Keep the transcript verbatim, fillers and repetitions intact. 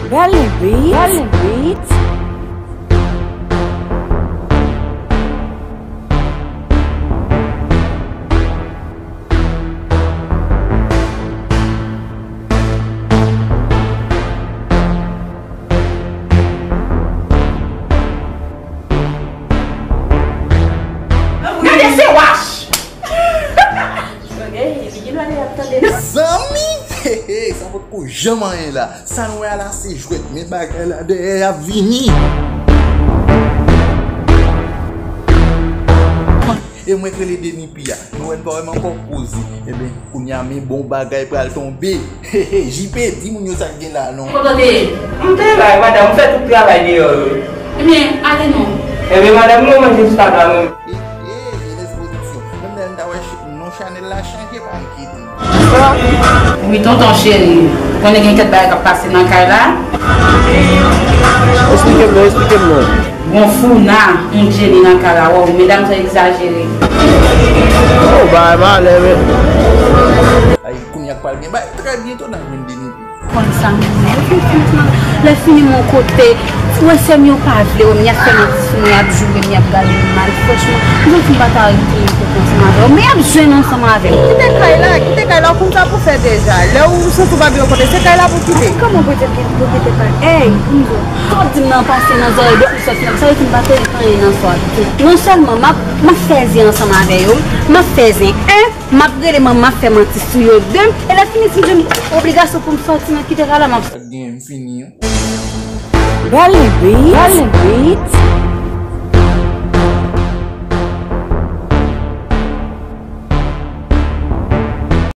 Berlin Beats. Berlin Beats. Gade se wach! Ok, li gen dwa de ap tande, non? Zanmi! Sa potko janm anyen la. Sa n wè a la se jwèt, men bagay la dèyè y ap vini. E mwen k rele Denipi a. Nou wè n pa wè m ankò koze. Ebyen, kounye a men bon bagay pral tonbe. Hehe, J P, di moun yo sa k gen la non. Kote w te ye? M te la, madanm, m fè tout travay deyò yo. Ebyen, ale non. Ebyen, madanm, nou manje jis la, non. E, e, Jenès Pwodiksyon. Menm lè n ta wè ch-, non chanèl la chanje, pa enkyete. Wi, tonton cheri. Ou konnen gen kèk bagay k ap pase nan kay la? Esplike m non, esplike m non. Gon founa, yon Jenny nan kay la, waw, medam sa egzajere. Oh, bagay malè, men. Ay, kounye a k pral gen bay, trè byento n a jwenn Denipi. Konn sa m renmen. Lè fini m yon kote, frè sè m yo pa vle wè m, y ap fè manti sou mwen, y ap joure m, y ap gade m mal. Franchman, m santi m pa ta rete yon kote ansanm avè w, men y ap jwenn ansanm avè m. Kite kay la, kite kay la, ou konn sa pou fè deja. Lè ou santi w pa byen yon kote, se kay la pou kite. Kòman pou di pou kite kay? Ey, m di w, sa w ap di m nan pase nan zòrèy depi m sòti nan, sa vle di m pa te anyen nan sa w ap di. Non sèlman m ap, m ap fè zen ansanm avè yo, m ap fè zen, en, m ap rele manman, m ap fè manti sou yo, de, e lè fini si m jwenn obligasyon pou m sòti nan kite kay la, m ap Sa k genyen, m fini an. Berlin Beats. Berlin Beats.